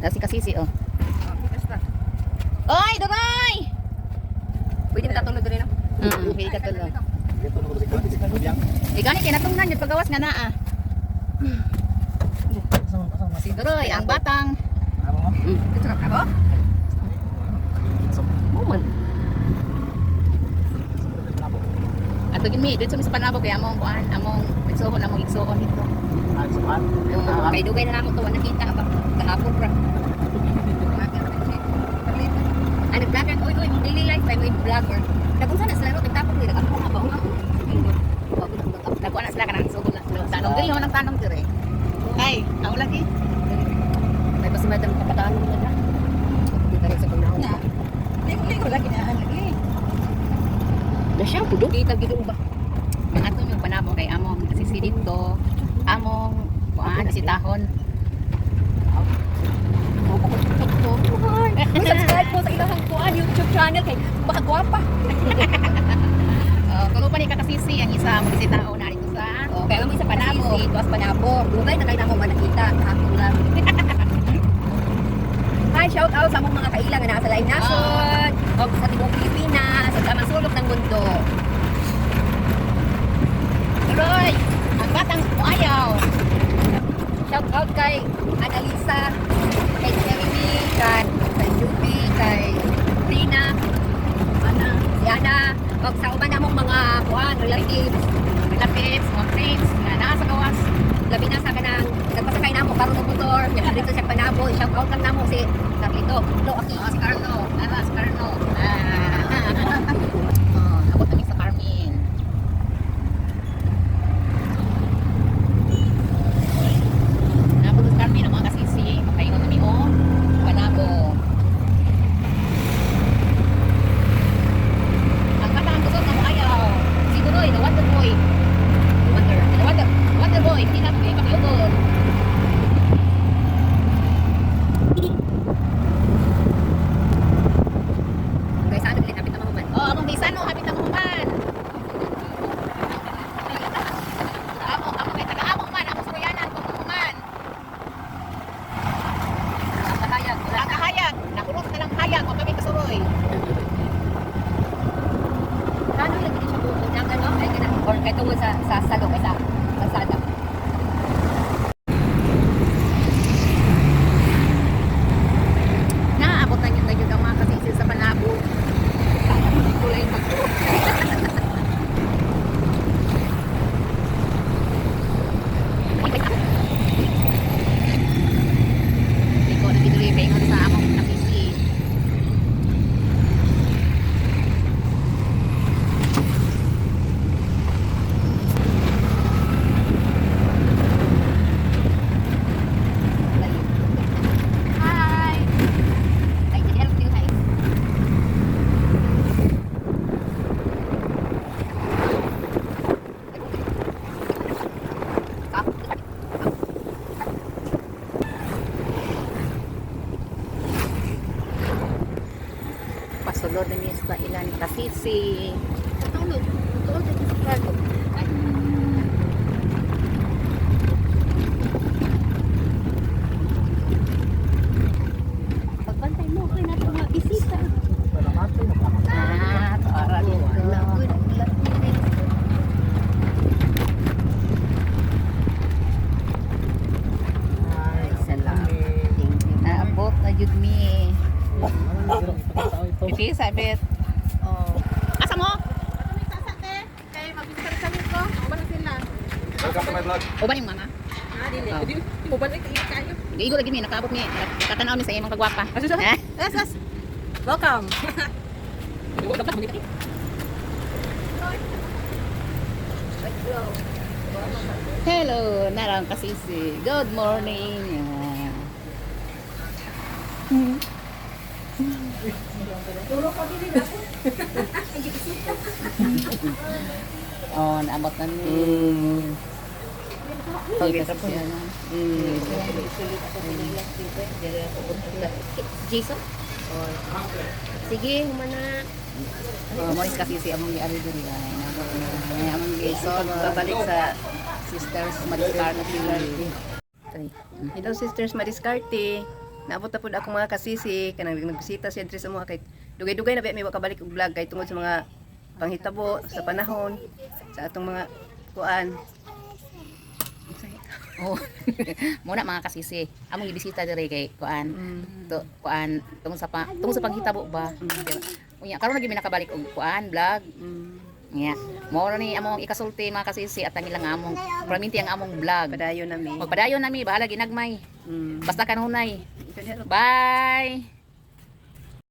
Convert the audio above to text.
Si Kasisi, oh. Oy, Duroy! Pwede ba tatulog rin, no? Pwede ka tulog. Eh, gani kay natungnan yun pagawas nga naa. Si Duroy, ang batang. Ito ka ba? Moment. Ato gid mi, dito mi sa Panabo kay among kuan, among igsuon, among igsuon dito. Kay dugay na namo to, wala nakita ba kahapon ra. Ay, nag-vlogger ko, oy, oy, daily life ay may vlogger. Nagunsa na sila ro, nagtapok nila, ako nga ba, nga. Nagkuan na sila kanang igsuon na sila. Tanong diri man ang tanong diri. Ay, ako lagi. May pa si madam kapataan mo na. Dito rin sa pagnaon. Na. Ligo lagi na lagi. Na siya pudo. Kita gid ba? Ang ato yung Panabo kay among asisi dito, among kuan asitahon. Subscribe po sa ilang kuan YouTube channel kay baka gwapa. Uh, kuno pa ni kakasisi ang isa mo bisitaon na dito sa Oh, kaya mo isa Panabo. Panabo, tuas Panabo. Dugay na kay namo ba nakita kahapon lang. Hi, shout out sa among mga kaila nga naa sa laing nasod, o sa tibuok Pilipinas, sa tamang sulok ng mundo. Roy, ang batang ayaw. Shout out kay Annalisa, kay Jeremy, kay Juby, kay Rina, Ana, si Ana, o sa uban namong mga kuan, relatives, relatives, mga friends nga naa sa gawas. Labi na sa kanang nagpasakay namo karon og motor, nya dito sa Panabo, shout out lang namo si Carlito. Lo aki. Oh, si Carlo. Ah, si Carlo. Ah. Oh, abot kami sa Carmen. Nabot sa Carmen ang mga kasisi. Makaingon kami oh. Panabo. Ang batang kusog na ayaw. Si Duroy, the wonder boy. Wonder, the wonder, wonder boy. Hindi na kami pakiugod. Guys, ano dili kapit na mahuman. Oh, among bisano hapit na mahuman. Amo, amo kay taga amo man, amo suruyanan kung mahuman. Ang kahayag, wala Ang kahayag, nakurot na lang hayag, wa kami kasuroy. Ano lang gid siya buo nang ano ay kana or kay tungod sa salo kay sa kalsada. Naabot na yun na yun ang mga kasisi sa Panabo. Kulay pagko. Ikaw na dito yung paingon sa among kasisi. Hi. Ay, dili alam dili hi. Pasulod na niya sa ilan kasisi. Tulog. Tulog dito sa kwarto. Ay. Pagbantay mo kay nato nga bisita. Ah, para dito. Wala, wala. Ay, salamat. Naabot na jud mi. Iti sabit. Oh. Asa mo? Kay magbisita kami ko. Uban na sila. Welcome to my vlog. Uban yung mama. Ah, dili. Oh. Di uban ay kayo. Igo lagi mi nakaabot mi. Nakatanaw mi sa imong kagwapa. Asa, Eh? Yes, yes. Welcome. Hello, narang kasisi. Good morning. Oh, naabot na mi. Hindi kasi ano. Jason? Sige, humana. Oh, mo kasisi among giari diri ay naabot na. Ay, among Jason babalik sa Sisters Madiskarte. Ay. Hello, Sisters Madiskarte. Naabot na pud ako, mga kasisi, kanang nagbisita siya diri sa mga kay dugay-dugay na ba mi wa kabalik og vlog kay tungod sa mga panghitabo sa panahon sa atong mga kuan. Oh. Muna, mga kasisi. Among ibisita diri kay kuan. To kuan tungod sa panghitabo ba. Diba? Unya karon lagi mi nakabalik og kuan vlog. Nya. Mao ra ni among ikasulti, mga kasisi, at ang ilang among praminti ang among vlog. Padayon na mi. Magpadayon nami, bahala ginagmay. Basta kanunay. Ikaw diha. Bye.